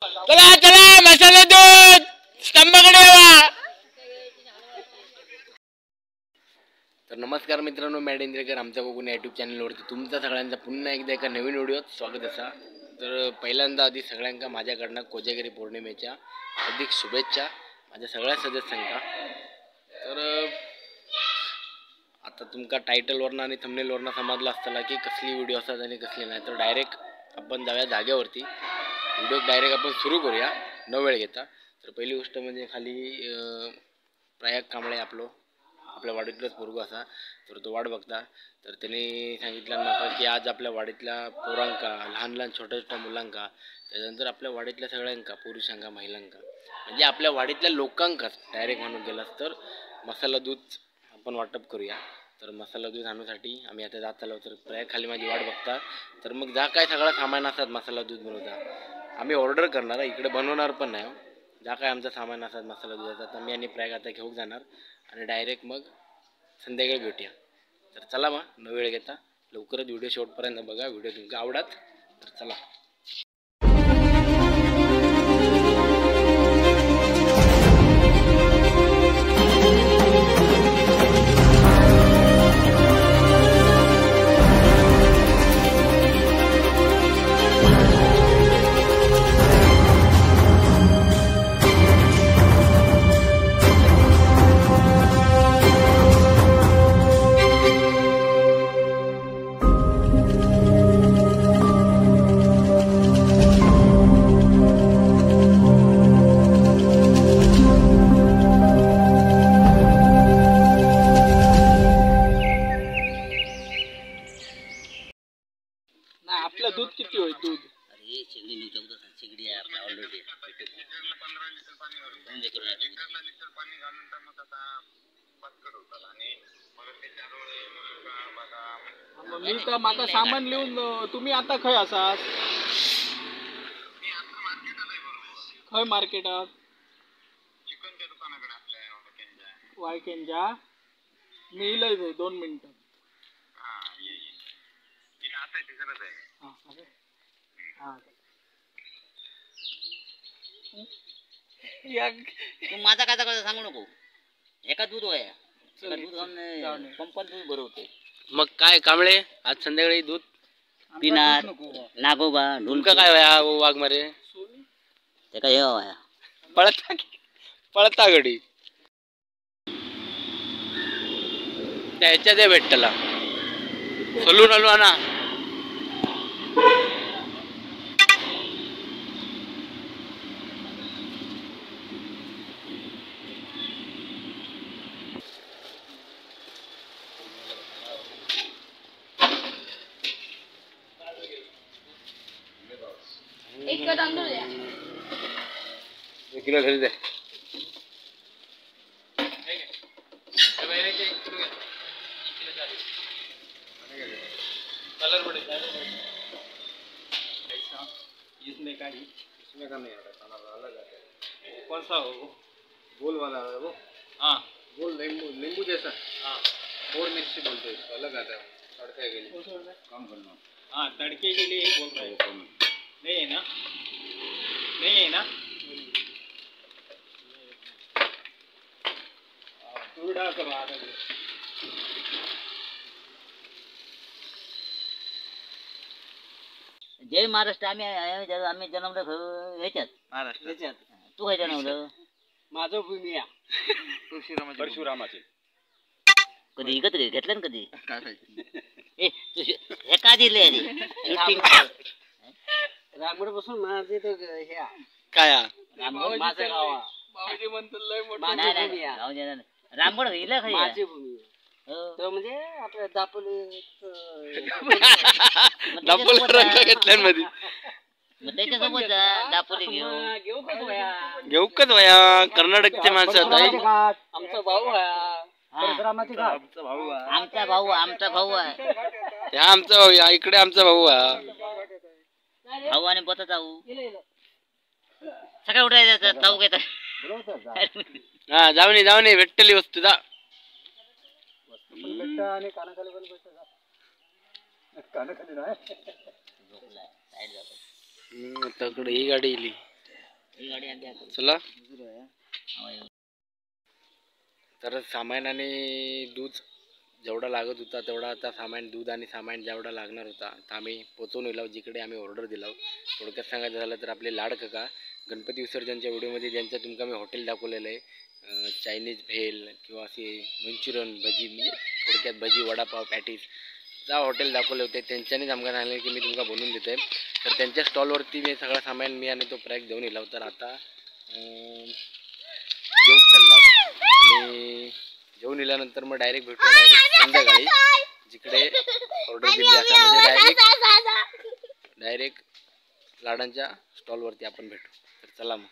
चला चला मसाले दूध स्तंभाकडे येवा। तर नमस्कार मित्रांनो, मॅड इंद्रेकर आमच्या कोकण यूट्यूब चॅनलवरती तुमचा सगळ्यांचा पुन्हा एकदा एका नवीन व्हिडिओत स्वागत असा। तर पहिल्यांदा आधी सगळ्यांका माझ्याकडनं कोजागिरी पौर्णिमेच्या अधिक शुभेच्छा माझ्या सगळ्या सदस्यांका। तर आता तुमका टायटलवरनं आणि थंबनेलवरनं समजलं असताना की कसली व्हिडिओ असतात आणि कसली नाही। तर डायरेक्ट आपण जाऊया जागेवरती, व्हिडिओ डायरेक्ट आपण सुरू करूया न वेळ घेता। तर पहिली गोष्ट म्हणजे खाली प्रयाग कांबळे आपलो आपल्या वाडीतलाच पोरगो असा, तर तो वाट बघता। तर त्यांनी सांगितलं माका की आज आपल्या वाडीतल्या पोरांका, लहान लहान छोट्या छोट्या मुलांका, त्याच्यानंतर आपल्या वाडीतल्या सगळ्यांका, पुरुषांका, महिलांका, म्हणजे आपल्या वाडीतल्या लोकांकाच डायरेक्ट म्हणून गेलास तर मसाला दूध आपण वाटप करूया। तर मसाला दूध आणूसाठी आम्ही आता जात आलो। तर प्रयाग खाली माझी वाट बघता। तर मग जा काय सगळं सामान असतात मसाला दूध बनवता, आम्ही ऑर्डर करणार, इकडे बनवणार पण नाही। जा काय आमचं सामान असतात मसाला दुधाचा, तर मी आणि प्रयाग आता घेऊन जाणार आणि डायरेक्ट मग संध्याकाळी भेटूया। तर चला मग न वेळ घेता लवकरच व्हिडिओ शेवटपर्यंत बघा, व्हिडिओ तुमका आवडत। तर चला आपलं दूध किती होईल? दूध अरे शेगडी न्यूज शेगडी आहे आपल्या ऑलरेडी 15 लिटर पाणी घालून 1 लिटर पाणी घालून तर मग आता पातळ होतात आणि परत ते चारोळे बदाम। मी तर माका सामान लिहून तुम्ही आता खय असात? मी आता मार्केटात आहे। बरोबर खय मार्केटात? चिकनच्या दुकानाकडे आपल्या वाळकेंच्या। वाळकेंच्या मी इलय 2 मिनिटं। हां ये ये आता तिकडे आहे। हां तू माझा काय काय सांगू नको। एका दूध होया दूध घालून पंपात दूध भरवते। मग काय कांबळे आज संध्याकाळी दूध पिणार नागोबा तुमका काय होया वाघमारे ते काय होया पळता पळता गडी त्याच्या ते भेटला सलून आलो ना। एक किलो तांदूळ द्या। 1 किलो घरी दे। कलर बड़े इसमें का ही इसमें का नहीं आता, खाना अलग आता है। कौन सा हो वो? गोल वाला है वो। हाँ गोल नींबू नींबू जैसा। हाँ और मिर्ची बोलते हैं इसको, अलग आता है तड़के के लिए। कम करना। हाँ तड़के के लिए बोल रहा है। नहीं है ना, नहीं है ना। तूर डाल करो आधा किलो। जय महाराष्ट्र। आम्ही आम्ही जन्मलं ह्याच्यात महाराष्ट्र। तू काय जन्मलं? माझं भूमी आहे परशुरामाचे। कधी इकत घेतलं ना कधी? काय माहिती। ए तू हे का दिले रे शूटिंग? रामगड पासून माझे तर हे काय माझं गाव बाबाजी म्हणतात लय मोठं। नाही नाही रामगड हिला खाई माझी भूमी तर म्हणजे आपल्या दापोली दापोली रंग घेतल्यांमध्ये मग त्याच्यासोबत दापोली घेऊ घेऊ कच वया घेऊ कच वया। कर्नाटकचे माणसं आहेत। आमचा भाऊ आहे आमचा भाऊ आमचा भाऊ आहे आमचा भाऊ या इकडे आमचा भाऊ आहे भाऊ आणि बता जाऊ सकाळी उठायचं ताऊ घेता। हा जाऊ नये जाऊ नये भेटली वस्तू जा आणि कानाखाली पण भेटत कानाखाली नाही तकडे ही गाडी इली. चला तर सामान आणि दूध जेवढा लागत होता तेवढा आता सामान, दूध आणि सामान जेवढा लागणार होता तर आम्ही पोचवून दिला जिकडे आम्ही ऑर्डर दिला. थोडक्यात सांगायचं झालं तर आपले लाड काका गणपती विसर्जनच्या व्हिडिओमध्ये ज्यांचं तुमका मी हॉटेल दाखवलेलं आहे, चायनीज भेल किंवा असे मंचुरियन भजी, म्हणजे थोडक्यात भजी वडापाव पॅटीस जा हॉटेल दाखवले होते, त्यांच्यानेच आमका सांगले की मी तुमका बनवून देते. तर त्यांच्या स्टॉलवरती मी सगळं सामान मी आणि तो प्रॅक देऊन येलो. तर आता जेवण चालला आणि जेवून इल्यानंतर मग डायरेक्ट भेटू डायरेक्ट संध्याकाळी जिकडे ऑर्डर दिली आता, म्हणजे डायरेक्ट लाडांच्या स्टॉलवरती आपण भेटू. तर चला मग.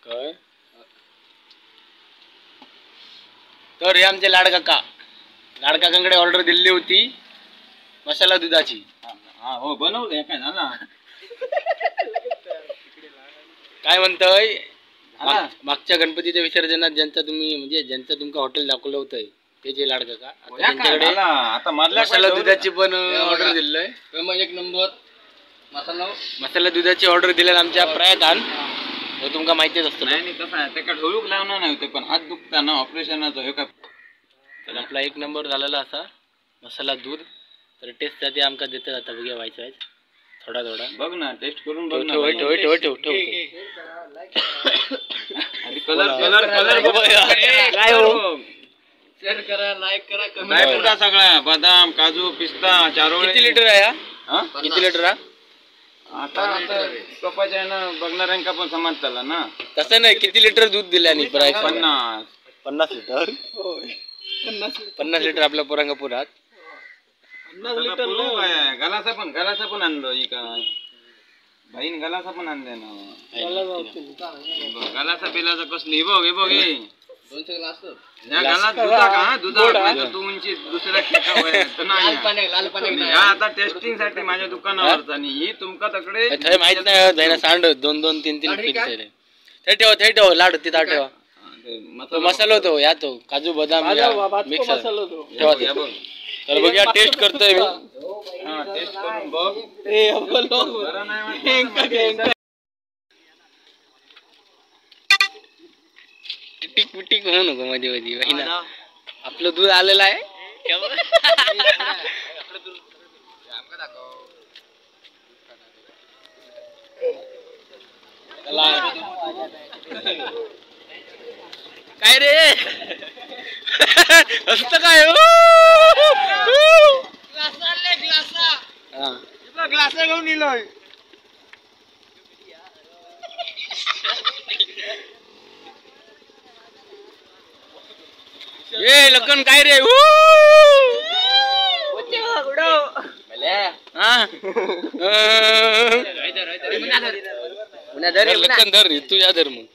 काय तर हे आमचे लाड काका, लाड काकांकडे ऑर्डर दिली होती मसाला दुधाची. हा हो बनवलं काय झाला काय म्हणतोय मागच्या गणपतीच्या विसर्जनात ज्यांचा तुम्ही म्हणजे ज्यांचं तुमका हॉटेल दाखवलं होतं ते जे लाड काका त्यांच्याकडे आता मसाला दुधाची पण ऑर्डर दिली. एक नंबर मसाला दुधाची ऑर्डर दिलेला आमच्या प्रयागान, तुमका माहितीच असतं. नाही कसं आहे त्याका ढोलूक लावणार नाही होते पण हात दुखता ना ऑपरेशनाचं हे काय. तर आपला एक नंबर झालेला असा मसाला दूध. तर टेस्ट जाते आमका देते जाता बघूया व्हायचं व्हायचं थोडा थोडा बघ ना टेस्ट करून बघ ना. ठेव ठेव ठेव ठेव कलर कलर कलर काय हो शेअर करा, लाईक करा, कमेंट ड्रायफ्रूट सगळा, बदाम काजू पिस्ता चारोळे. किती लिटर आहे हा? किती लिटर हा? आता आता कपाच्या ना बघणाऱ्यांका पण समजताला ना. तसं नाही, किती लिटर दूध दिले आणि 50 50 लिटर. 50 लिटर आपल्या पोरांका पुरात 50 लिटर गलासा पण, गलासा पण आणलो इका भाईन, गलासा पण आणले ना. गलासा बिलासा कसली बघ हे बघ हे 200 ग्लास गलास दुधा का दुधा तू उंची दुसरा नाही. लाल पाणी आता टेस्टिंग साठी माझ्या दुकानावर आणि ही तुमका तकडे थंय माहित नाही जाईना सांड 2 2 3 3 पीस ते ठेव ते ठेव लाडू तिथं ठेवा. तो मसाला होतो या तो काजू बदाम मिक्स ठेवा. तर बघूया टेस्ट करतोय मी. हा टेस्ट करून बघ. ए बोलो टिक टिक होऊ नको मध्ये मध्ये ना. आपलं दूध आलेलं आहे. काय रे असत काय हो? ग्लास घेऊन इलोय. ए लग्न काय रे? लग्न धर तू या धर मग.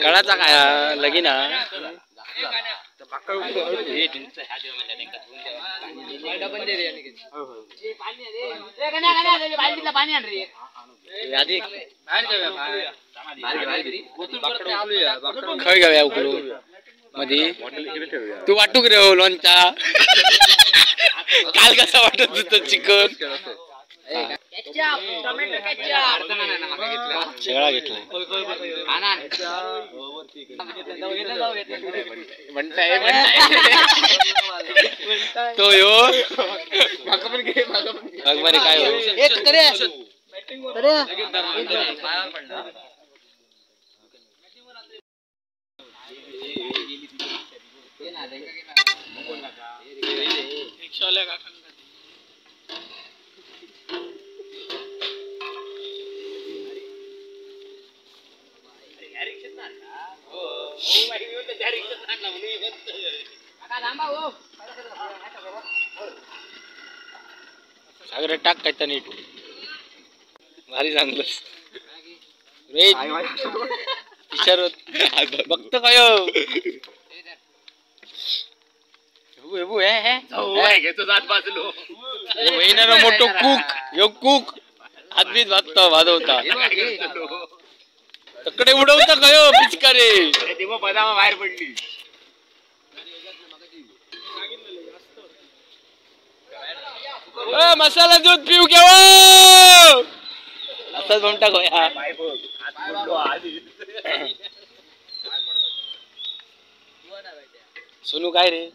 कळाचा काय लगीन खय घेऊया उकळून मध्ये तू वाटूक रे हो लोणचा. काल कसा वाटत होतं चिकन सगळा घेतलाय म्हणताय तो यो काय हो. सागर टाक काय नीट भारी सांगलं रे इशारत बघतो काय हेबू हे हे घेतो जात बाजलो वहिनारो मोठो कुक यो कुक आदमीत वाजता वाजवता तकडे उडवता काय पिचकारे ती मग बदामा बाहेर पडली. मसाला दूध पिऊ केव्हा असंच म्हणता गोया. सोनू काय रे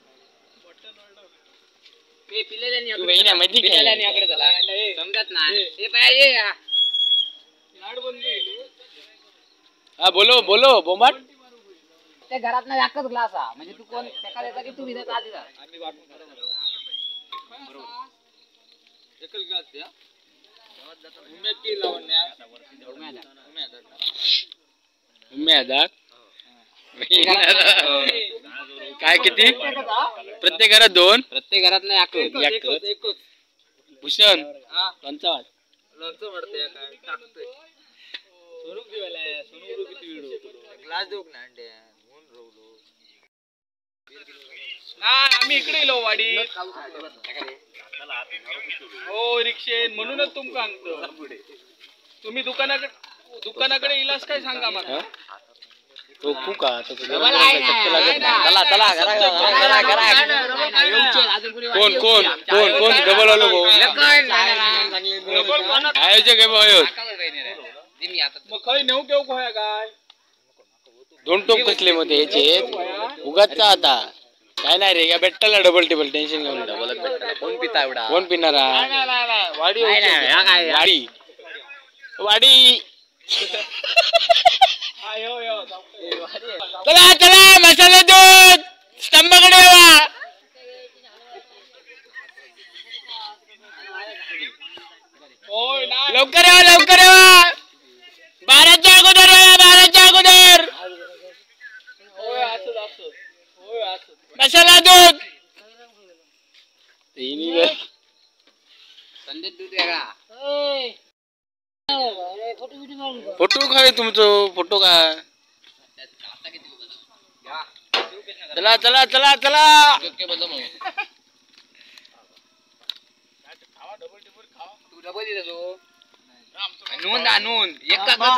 समजत नाही. हा बोलो बोलो बोंबाट ते घरात ना एकच ग्लास हा म्हणजे तू कोण त्याका देता की तू विधात आधी जा. एकच ग्लास द्या. उमेद की लावण्या उमेद काय किती प्रत्येक घरात दोन प्रत्येक घरात नाही एकच. भूषण लोणचं वाट लोणचं वाटतंय काय टाकतोय सोनूक दिवाला सोनू किती वेळ ग्लास देऊ ना अंडे म्हणून रवलो ना आम्ही इकडे इलो वाडी हो रिक्षेन म्हणूनच तुमका सांगतो तुम्ही दुकानाकडे दुकानाकडे इलास काय सांगा मला तो कुका तो चला चला घरा घरा कोण कोण कोण कोण डबल आलो गो आयोजक आहे भाऊ मग खय नेऊ केव खोया काय दोन टोप कसले मध्ये याचे उगाच आता काय नाही रे या भेटला डबल टेबल टेन्शन घेऊन डबल भेटला. कोण पिता एवढा कोण पिणार वाडी वाडी वाडी चला चला मसाला दूध स्तंभाकडे येवा. लवकर येवा लवकर येवा 12च्या अगोदर येवा 12च्या अगोदर मसाला दूध संदेश दूध वेगळा. फोटो काय तुमचं फोटो काय चला चला चला चला नोंद नोंद एक कोण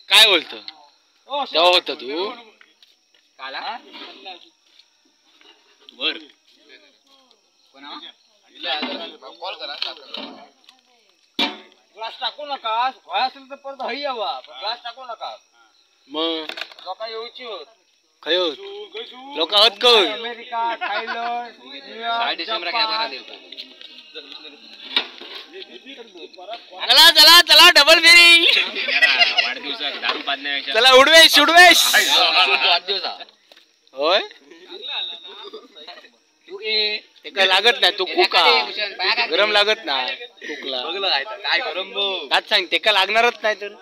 काय बोलतो तेव्हा होत तू बर ग्लास टाकू नका होय असेल तर परत हई यावा पण ग्लास टाकू नका. मग लोक येऊची होत खय लोक होत कोण अमेरिका थायलंड चला चला चला डबल फेरी वाढदिवसात दारू पाजण्यापेक्षा चला उडवेश उडवेश होय ते काय लागत नाही तो कुका गरम लागत नाही कुकला काय गरम काय सांग ते का लागणारच नाही तर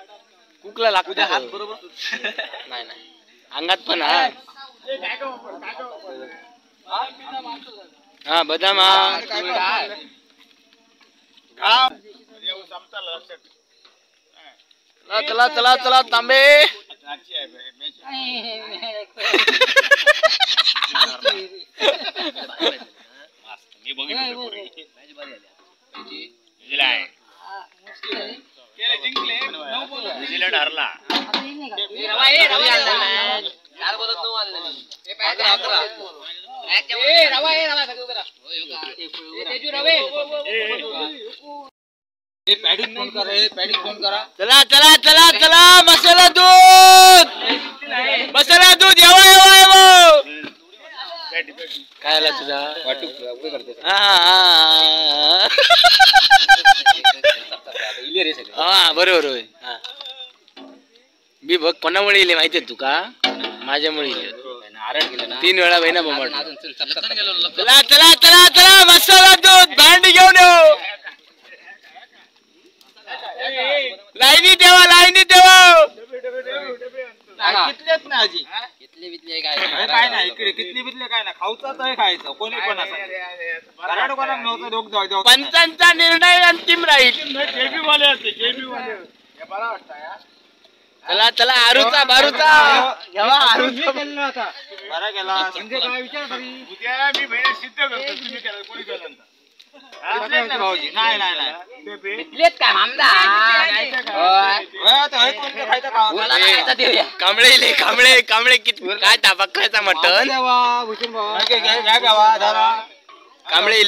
कुकला लागत हात बरोबर नाही नाही अंगात पण हा हा बदाम हा चला चला चला तांबे मी बघितलं न्यूझीलंड हरला. चला चला चला चला मसाला दूध मसाला दूध यावा यावा यावा. काय आला तुझा हा बरोबर होय. मी बघ कोणामुळे इले माहितीये तुका माझ्यामुळे इले 3 वेळा बहिणा बोंबाट. चला चला चला चला मसाला दूध भांडी घेऊन येऊ. तरी खायचं कोणी पण असं पंचांचा निर्णय अंतिम राहील. चला चला आरूचा बारूचा घ्यावा आरूचा बरा केला म्हणजे काय विचार तरी उद्या मी बहिणी सिद्ध करतो तुम्ही केला कोणी केलं भाऊजी नाही नाही नाही काय कांबळे कांबळे कांबळे किती काय ताबा मटन कांबळे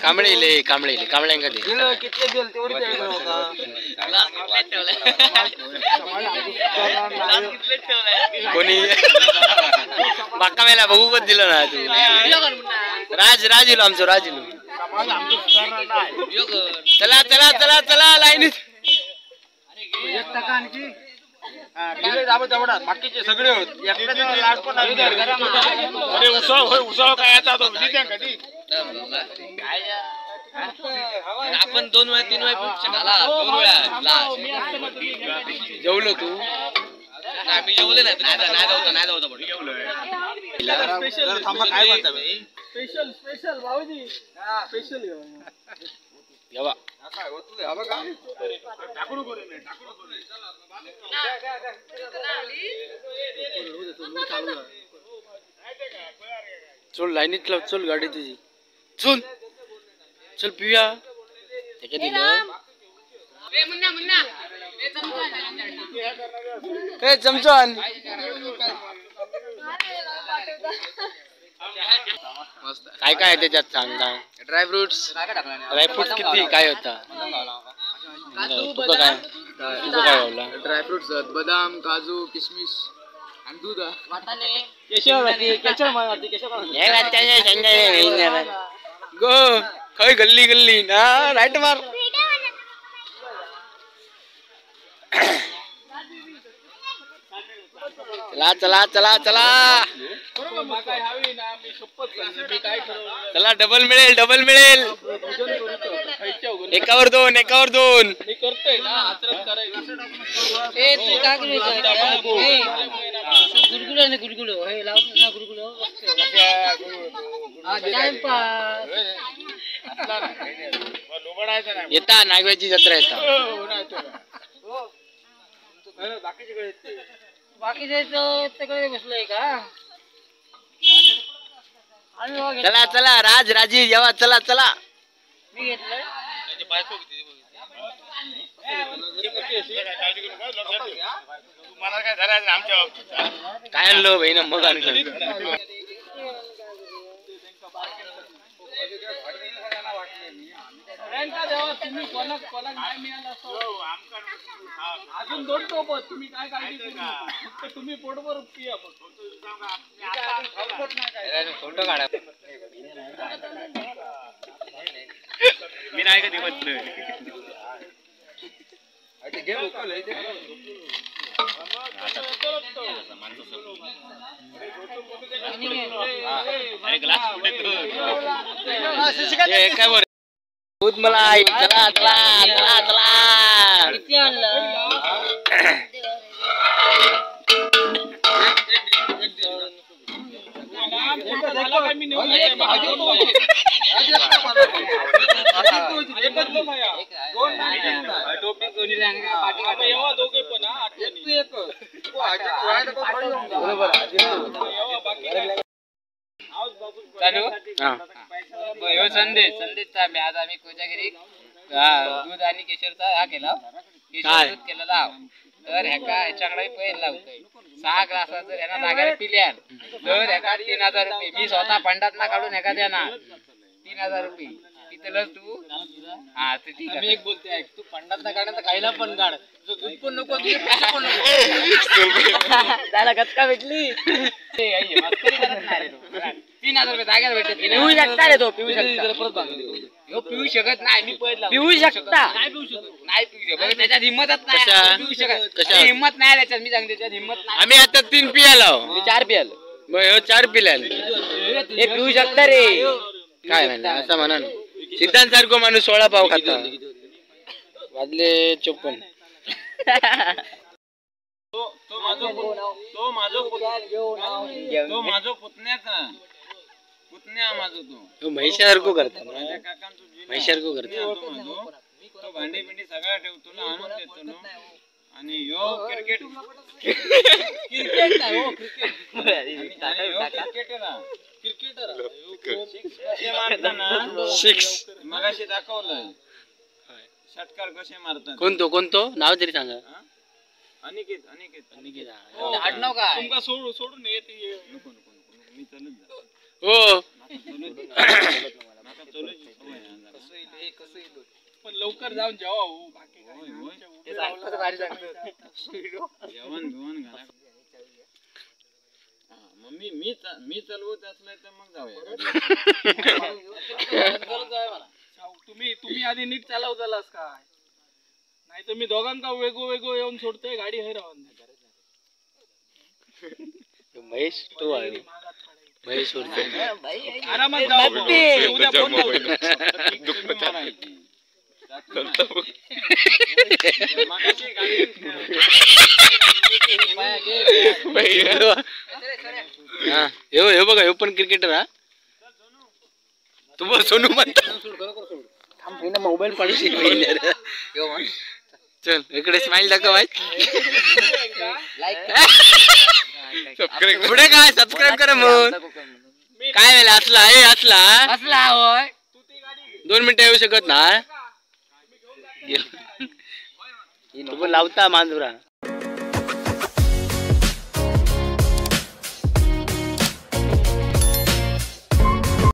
कांबळे कांबळे कांबळ्यांका दे कोणी बाका मेला बघू पण दिलं ना तू. राज राज इलो आमचो राज इलो. चला चला चला चला लाईनीत बाकीचे सगळे आपण 2 वेळा 3 वेळा 2 वेळा जेवलो तू. आम्ही जेवले नाही नाही नाही जाऊ थांबा काय म्हणता मी स्पेशल स्पेशल भाऊजी स्पेशल यावा चल लाईनीत लाव चल गाडी तुझी चल चल पिऊया. ते दिलं ए चमचो आण. काय काय त्याच्यात सांग. ड्रायफ्रुट्स ड्रायफ्रुट्स किती काय होता तुका काय तुका काय आवडला? ड्रायफ्रुट्स बदाम काजू किशमिश आणि दूध. गो खय गल्ली गल्ली ना राईट मार. चला चला चला चला चला डबल मिळेल डबल मिळेल. एकावर दोन एकावर दोन. येता नागव्याची जत्रा येता. बाकीचे सगळे बसलोय का? चला चला राज राजीव येवा चला चला. मी घेतलं काय आणलं बहिण मग आणलं. अजून 2 टोप तुम्ही काय काळजी करू नका फक्त तुम्ही पोटभर पिया. फोटो काढा. मी नाही कधी म्हटलं. काय बरं दूध मला चला चला चला चला. किती आणलं? संदेश संदेशचा आज आम्ही कोजागिरी दूध आणि केशरचा हा केला केशर दूध केला लाव तर ह्याका ह्याच्याकडे पैसे लावतोय 6 ग्लासा जर ह्याना जाग्यार पिल्यान तर ह्याका 3000 रुपये मी स्वतः फंडात ना काढून ह्याका देणार 3000 रुपये तिथलंच तू. हा ते ठीक आहे मी एक बोलते ऐक तू फंडात ना काढ तर खायला पण काढ दूध पण नको पण नको त्याला गचका भेटली. 3000 रुपये जाग्यावर भेटत पिऊ शकता रे तो पिऊ शकता परत पिऊ शकत नाही मी पैसे पिऊ शकता नाही पिऊ शकत नाही पिऊ शकत त्याच्यात हिम्मतच नाही पिऊ शकत हिम्मत नाही त्याच्यात मी सांगते त्याच्यात हिम्मत नाही. आम्ही आता 3 पियालो मी 4 पियालो मग ह्यो 4 पिल्यान हे पिऊ शकता रे. काय म्हणा असं म्हणा ना सिद्धांत सारखो माणूस 16 पाव खाता. वाजले 54. तो माझो पुतण्याचा पुतण्या माझो तो म्हैशासारखं करता, माझ्या काकांचो जिना. म्हैशासारखं करता. तो माझो तो भांडी बिंडी सगळा ठेवतो ना, आणून देतो ना. आणि ह्यो क्रिकेट क्रिकेट नाही हो, क्रिकेट. आणि ह्यो क्रिकेटर हा. सिक्स कसे मारताना सिक्स मगाशी दाखवलंय, षटकार कसे मारतात. कोणतो कोणतो नाव तरी सांगा. हा? अनिकेत अनिकेत अनिकेत, हा. आडनाव काय? तुमका सोडून येते. नको नको नको, मी चालत जा. हो माका चलूची सवय आहे जरा. कसं येईल हे, कसं येईल पण लवकर जाऊन जेवा हो, बाकी काय होय. ते सांगतो भारी सांगतो. जेवण बिवण घाला. हा, मग मी मी मी चालवत असलं तर मग जाऊया. तुम्ही तुम्ही आधी नीट चालवतालास काय, नाही तर मी दोघांका वेगो येऊन सोडतोय गाडी हे राहून. महेश तो आहे, महेश वरती. आरामात जाऊ उद्या फोन लावतो. मारायची. मगाशी गाडी हा, ह्यो ह्यो बघा, ह्यो पण क्रिकेटर हा. तू बघ सोनू म्हणतो मोबाईल पाडू. चल इकडे स्माइल दाखव भाई. पुढे काय सबस्क्राईब करा मग. काय झालं असला हे असला असला होय. 2 मिनिटं येऊ शकत ना. तू पण लावता मांजरा.